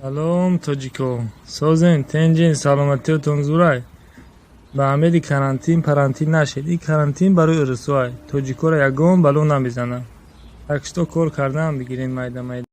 Салом, тоҷико, созен, тинҷен, саломатиётон зурай. Ба умеди карантин парантин нашед. Ин карантин барои урусоай, тоҷикоро ягон бало намезанад. Так что кор кардаам бигирен майда майда.